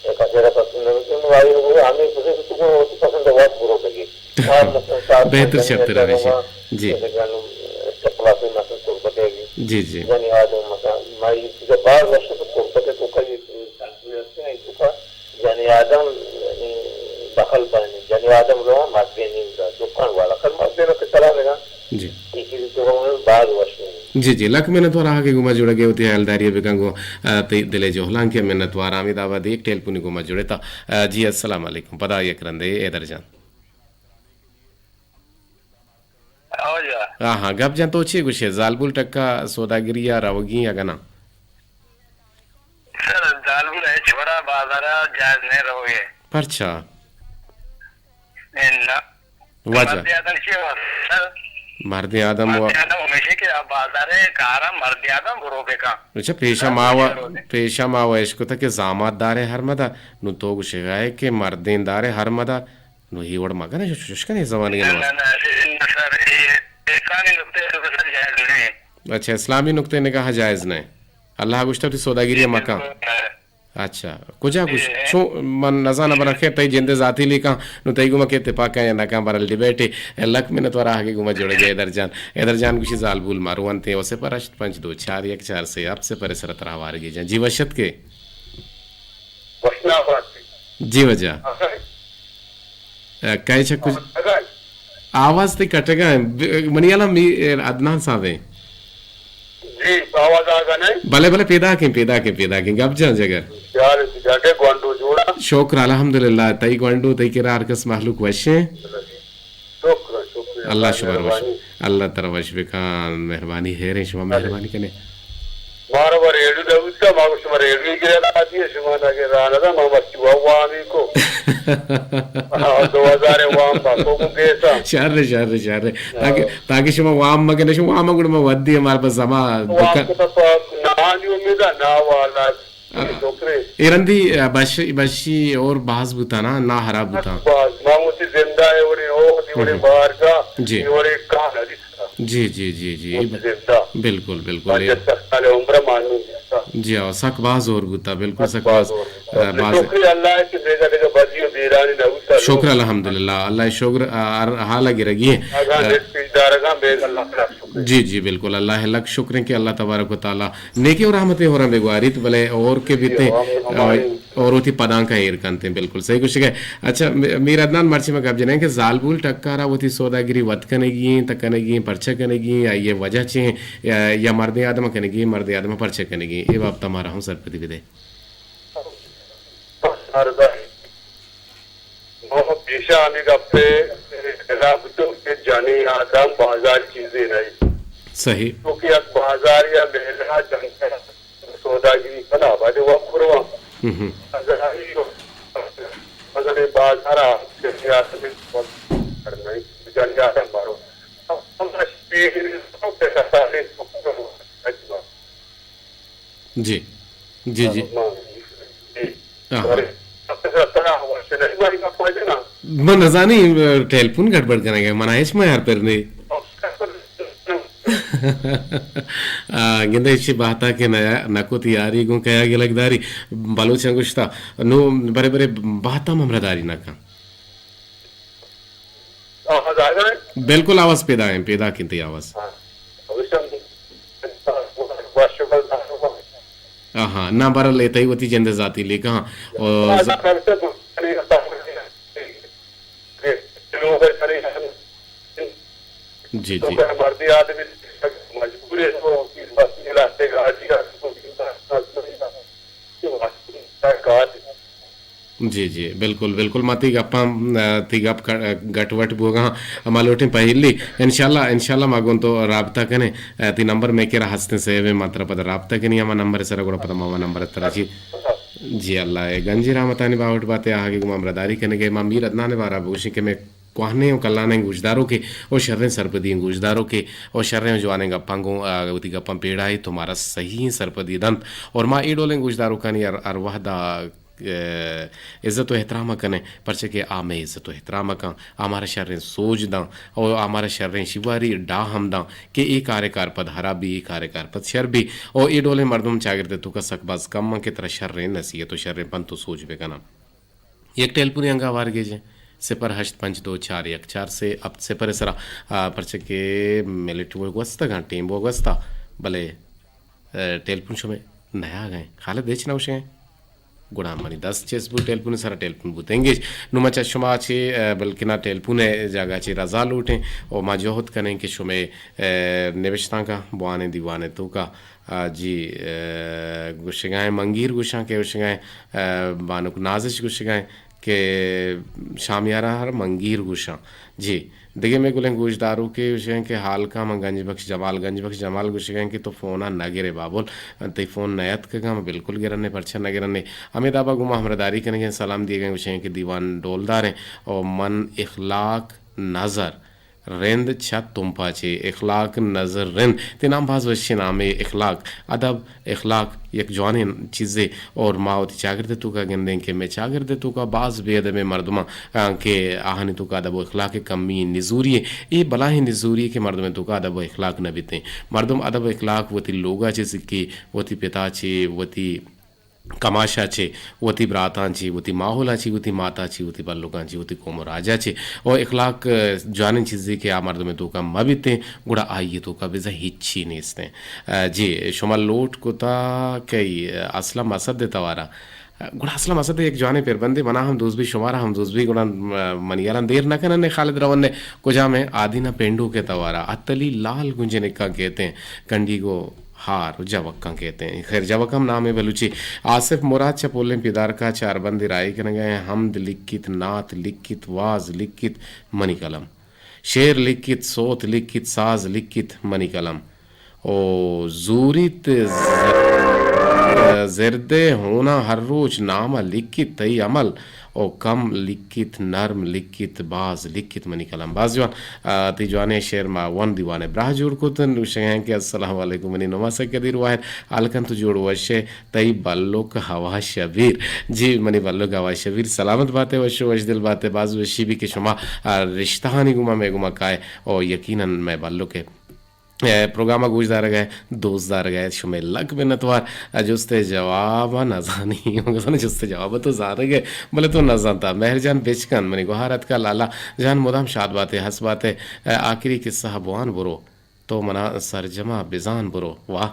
یا کسیرا پسند نہ بو، تو آئی کو ہمیں پسند تو کو وتی پسند وات برو لگے۔ بہتر شرتر روش ہے۔ جی۔ جیسے کہ انو استقلال سے مثلاً تربت ہے۔ جی، جی۔ یعنی آدم مثلاً، ما یہ چیزیں باز وقت تو تربت ہے تو کا یہ چیز ہے، تو کا یعنی آدم، یعنی دخل بنی، یعنی آدم رو مردین نیم دا، دکان والا کل مردین کہ چلا لگا۔ جی۔ یہ چیز تو ہم باز وش نہیں۔ جی، جی، لک منت وار آہگے گما جڑگے ہوتی حیالداری بکن گو، آ، تی دل جوہلان کے منت وار آمید آباد ایک ٹیلیفونی گما جڑے تا۔ آ، جی، السلام علیکم۔ پدا یک رندے حیدر جان۔ او جا۔ ہاں، ہاں، گپ جن تو چی گوشے؟ زالبول ٹکا سوداگری یا روگی یا گنا؟ سر، زالبول ہے چھوڑا بازارا جائز نہیں روگے۔ پرچا؟ انا۔ وجہ؟ مردی آدم چی ہو؟ سر؟ مردی آدم و مردی آدم ہمیشہ کہ بازار کارا مردی آدم برو بکا۔ اچھا، پیشا ماوا، پیشا ماوا اشکتا کہ زامات دارے ہر مدا، نو تو گوشے گائے کہ مردین دارے ہر مدا، نو ہی وڑ مکن، شش کن زمانگے نہ، نو۔ نہ، نہ، نہ، سر، یہ اسلامی نقطۂ نگاہ سر جائز نہیں۔ اچھا، اسلامی نقطۂ نگاہ جائز نہیں۔ اللہ گوشتا وتی سوداگری جی، مکن۔ بالکل، ہاں۔ اچھا، کجا گوش؟ جی۔ چون من نزاناں، برا خیر تئی جندے ذاتی لیکاں، نو تئی گوما کہ اتفاق کن یا نہ کن، برال ڈیبیٹ ہے۔ لک منت وار آہگے گوما جڑے گئے حیدر جان۔ حیدر جان گوشی زالبول مارو انت، او صفر ہشت پنچ دو چار یک چار سے آپ سے پر سر ترا وارگی جان۔ جی وشت کے؟ وشنا بات۔ جی وجہ۔ آہا۔ اے، کئے چہ کج-، آواز تئی کٹگا ہیں۔ ب-، منی حالا می-، اے، عدنان صاحب ہیں۔ جی، آواز آگا نہیں؟ بلے، بلے، پیدا کیں، پیدا کیں، پیدا کیں۔ گپ جان جگر۔ یار، جاگے گوانڈو جوڑا۔ شکر، الحمدللہ۔ تئی گوانڈو، تئی کرا ہر کس مخلوق وش ہیں؟ شکر، شکر۔ اللہ شمار وش۔ مہربانی۔ اللہ ترا وش بکان۔ مہربانی، ہیریں شما مہربانی کنے۔ مارا و ریڈیو نہ بوتا، ما گوشت، شما ریڈیو گرا داتی، شما نہ گرا نہ دا، ما مرچی وا وامی کو۔ ہاں، دو ہزار وام با کو کو پیسا۔ شر، شر، شر۔ تاکہ، ہاں۔ تاکہ شما وام مگنے، شما وام گڑ ما ودی ہمار بس ہما وام دکان۔ کو تو نانی امیدا نا والا۔ ہاں۔ شکرے۔ ایرندی، آ، بشی، بشی اور باز بوتا نا، نا ہراب بوتا۔ باز، ما موتی زندہ ہے وڑی، او دی وڑی ہم۔ بارگاہ، جی۔ دی وڑی کان حدیث۔ جی، جی، جی، جی۔ بالکل، بالکل۔ جی ہاں، سک باز ہور بوتا، بالکل سک باز، آ، باز۔ شکریہ اللہ کہ بیگا دیگا بجی و بی ایرانی نبوت ء شکر لوگ۔ الحمدللہ، اللہ ء شکر، آ، ہر حال ء گرگی ہیں۔ اگاں آ، دست پیش دارگاں، بے اللہ ء لک شکر۔ جی، جی، بالکل، اللہ ء لک شکر ہیں کہ اللہ تبارک و تعالی نیکی و رحمت ء ہوراں بگواریت، بلے اور کے جی، بیتے، آمین، آ، آمین۔ اور وتی پدانک ء ایر کنت ہیں، بالکل صحیح گوشگ ء۔ اچھا، م-، میر عدنان، مرچی ما گپ جنیں کہ زالبول ٹکار ء وتی سوداگری وت کنگی ہیں، تہ کنگی ہیں، پرچہ کنگی ہیں، آئی ء وجہ چے ہیں، یا، یا مردیں آدم کنگی ہیں، مردیں آدم پرچہ کنگی ہیں، اے بابت ء مارا ہم سرپدی بدے۔ ما پیشا ہمے گپ ء خلاف تو کہ جنیں آدم بازار چیزے نہیں۔ صحیح۔ تو کہ یک بازار یا میلہ جنگ سوداگری کنا، باید وقت برواں۔ ہم ہم۔ بازاری، بازار آ، جنیں آدم کرنا، جنیں آدم بارو۔ ہم، ہم، جی۔ جی، جی، جی۔ آہا۔ من نزانی، ٹیلیفون گڑبڑ کنگ ء، من ء ہچ میار پر نے۔ آ، گندے چی بہتا کہ نیا، نکو تیاری گوں کیا گلگ داری، بلوچاں گوشتا، نو برے برے بہتا ممرہ داری نہ کن۔ آواز آ رہا ہے؟ بالکل آواز پیدا ہیں، پیدا کنتے آواز۔ ہاں۔ آہا، نہ برل اے تئی وتی جند ذاتی لیکہ ہاں۔ او ز-، جی، جی۔ جی، جی، بالکل، بالکل۔ ما تئی گپاں، آ، تئی گپ ک-، گٹ وٹ بوگاں۔ ما لوٹیں پہلی، انشاءاللہ، انشاءاللہ ما گوں تو رابطہ کنیں۔ آ، تئی نمبر مئے کرا ہستیں، سیو ایں، ما ترا پدا رابطہ کنیں، ہما نمبر سرا گڑا پدا ما ہما نمبر ترا جی۔ جی، اللہ ء گنجی رحمتانی باہوٹ باتے، آہاں کہ گوں ما ہمراہداری کنگے۔ ما میر عدنان ء بارا بگوشیں کہ مئے کوہنیں و کلانیں گوشداروکے و شریں سرپدی گوشداروکے و شریں و جوانیں گپاں گوں، آ، وتی گپاں پیڑائی تو مارا صحیح سرپدی دنت۔ اور ما اے ڈولیں گوشداروکانی ہر، ہر وہدا، آ، عزت و احترام کنیں، پرچہ کہ آ مئے عزت و احترام کن، آ مارا شریں سوج داں و آ مارا شریں شیواری ڈاہ ہم داں کہ اے کارے کارپد ہراب بی، اے کارے کارپد شر بی۔ و اے ڈولیں مردم چاگرد توکا سک باز کم آں کہ ترا شریں نصیحت و شریں پنت و سوج بکناں۔ یک ٹیلیفونے انگا ہوار گیجیں، صفر ہشت پنچ دو چار یک چار سے ہپت صفر سرا، آ، پرچہ کہ منٹ وہ گوستگاں، ٹیم وہ گوستا، بلے، آ، ٹیلیفون شمے نیاگیں۔ خالد ہچ نہ گوشیں۔ گڑا منی دست چست بوت، ٹیلیفون سرا ٹیلیفون بوت انگیج۔ نو ما چہ شما چے، آ، بلکنا ٹیلیفون جاگہ چے رضا لوٹیں و ما جہد کنیں کہ شمے، آ، نوشتانکا بوانیں دیوانے توکا آ، جی، آ، گوشگائیں منگیر گوشاں کہ گوشگائیں، آ، بانک نازش گوشگائیں کہ شامیارا ہر منگیر گوشاں۔ جی، دگہ مئے گلیں گوشداروکے گوشگائیں کہ حال کا من گنج بخش جمال، گنج بخش جمال گوشگائیں کہ تو فونا نہ گرے بابل، تئی فون نیت کگا، من بالکل گرنے، پرچہ نہ گرنے۔ ہمے دابا گوں ما ہمراہداری کنگیں، سلام دیگیں، گوشگائیں کہ دیوان ڈولداریں او من اخلاق نظر رند چہ تمپا چے، اخلاق نظر رند۔ تئی نام باز وشیں نامے، اخلاق، ادب، اخلاق یک جوانیں چیزے اور ما وتی چاگرد توکا گندیں کہ مئے چاگرد توکا باز بے ادبیں مردماں، آ، کہ آہانی توکا ادب و اخلاق کمی نزوری، اے بلاہیں نزوری کہ مردمیں توکا ادب و اخلاق نہ بیتیں۔ مردم ادب و اخلاق وتی لوگا چے سکی، وتی پتا چے، وتی کماشا چے، وتی براتاں چے، وتی ماحولا چے، وتی ماتا چے، وتی بلکاں چے، وتی قوم و راجا چے۔ او اخلاق، آ، جوانیں چیزے کہ آ مردمے توکا مہ بیتیں، گڑا آئی توکا بزاں ہچی نیستیں۔ آ، جی، شما لوٹ کتا کئی، آ، اسلم اسد توارا۔ آ، گڑا اسلم اسد یک جوانیں پربندے، منا ہم دوست بی، شمارا ہم دوست بی، گڑا، آ، منی یاراں دیر نہ کنن، خالد رونے کجام ہے آدینہ پینڈو کے توارا۔ اتلی لال گنجنکاں کہتے ہیں، کنڈی گو ہار و جوکاں کہتے ہیں۔ خیر، جوک ہم نام ہے بلوچی۔ آصف مراد چہ پولیں پیدارکا چار بندے راہی کنگا ہیں، حمد لکھت، نعت لکھت، واز لکھت، منی قلم۔ شعر لکھت، سوت لکھت، ساز لکھت، منی قلم۔ او زوریت ز-، زردے ہونا ہر روچ نام لکھت، تئی عمل او کم لکھت، نرم لکھت، باز لکھت منی قلم۔ باز جوان، آ، تئی جوانیں شعر ما ون دیوانے براہ جوڑ کت۔ نوشگ ہیں کہ السلام علیکم منی نما سکدیر واحد، حال کن تو جوڑ وشے، تئی بلوک ہوا شبیر۔ جی منی بلوک ہوا شبیر، سلامت باتے، وش و وش دل باتے، باز وشی بی کہ شما، آ، رشتہانی گوما مئے گوما کائے او یقیناً مئے بلوک ہے۔ اے پروگرام ءَ گوش دارگ ءَ، دوست دارگ ءَ، شمئے لک منتوار۔ ءَ جست ءِ جواب ءَ نزانی، من گوشاں جست ءِ جواب ءَ تو زانگ ءَ، بلے تو نزانتا۔ مہر جان بچکن، منی گوہار اتکا لالا جان، مدام شاد باتے، ہس باتے۔ ءَ آخری قصہ ءَ بوان برو، تو منا سرجما بزان برو۔ واہ،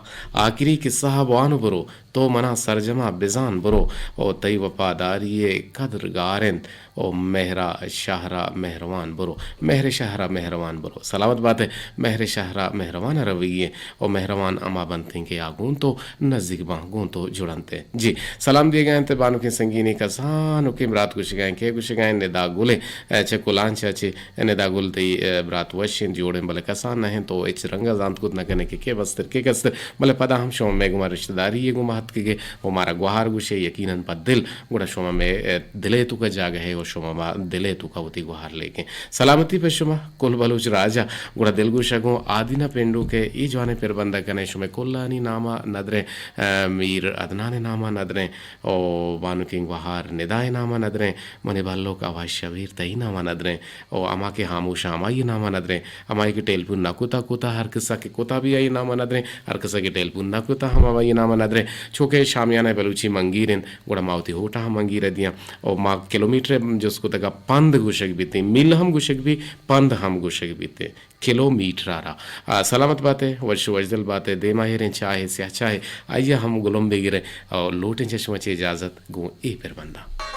آخری قصہ ءَ بوان برو، تو منا سرجما بزان برو، او تئی وفاداری ءِ قدر گار انت، او مہر ءِ شہر ءَ مہروان برو، مہر ءِ شہر ءَ مہروان برو۔ سلامت بات ئے، مہر ءِ شہر ءَ مہروان ءَ روگی ئے، او مہروان ہما بنت انت کہ آ گوں تو نزیک باں، گوں تو جڑنت۔ جی، سلام دیگا انت بانکیں سنگینے، کسانکیں برات گوشگا انت، کہ گوشگا انت ندا گل ءَ، چہ کلانچ ءَ چہ ندا گل تئی، ءَ، برات وش انت، جوڑ انت، بلے کسان نہ انت، تو ہچ رنگ ءَ زانت کت نہ کن ئے کہ کے مستر، کے کستر، بلے پدا ہم شما مئے گوما رشتہ داری ءِ گوما اتکگ ئے و مارا گوہار گوش ئے، یقیناً پہ دل، گڑا شما مئے، ءَ، دل ءِ توکا جاگہ ئے و شما ما دل ءِ توکا وتی گوہار لیک ایں۔ سلامتی پہ شما کل بلوچ راج ءَ۔ گڑا دلگوش ءَ گوں آدینہ پنڈوک ءِ اے جوانیں پربند ءَ کن ئے، شمئے کلانی نام ءَ ندر ایں، ءَ، میر عدنان ءِ نام ءَ ندر ایں، او بانکیں گوہار ندا ءِ نام ءَ ندر ایں، منی بھلوک آواز شبیر تئی نام ءَ ندر ایں۔ او ہما کہ ہاموش ءَ ہمائی نام ءَ ندر ایں، ہمائی کہ ٹیلیفون نہ کتا کتا، ہر کسا کہ کتا بھی آئی نام ءَ ندر ایں، ہر کسا کہ ٹیلیفون نہ کتا ہم ہمائی نام ءَ ندر ایں۔ چونکہ شامیانہ بلوچی منگیر انت، گڑا ما وتی ہوٹ ءَ ہم منگیر ءَ دیاں۔ او ما کلومیٹر جست کتگا، پند گوشگ بیتیں، میل ہم گوشگ بی، پند ہم گوشگ بیتیں، کلومیٹر ءَ را۔ آ، سلامت بات ئے، وش وشدل بات ئے، دیما ہیریں چاہے، سیاہ چاہے، آئی ءَ ہم گلم بگر ئے۔ او لوٹیں چہ شما چہ اجازت گوں اے پربند ءَ۔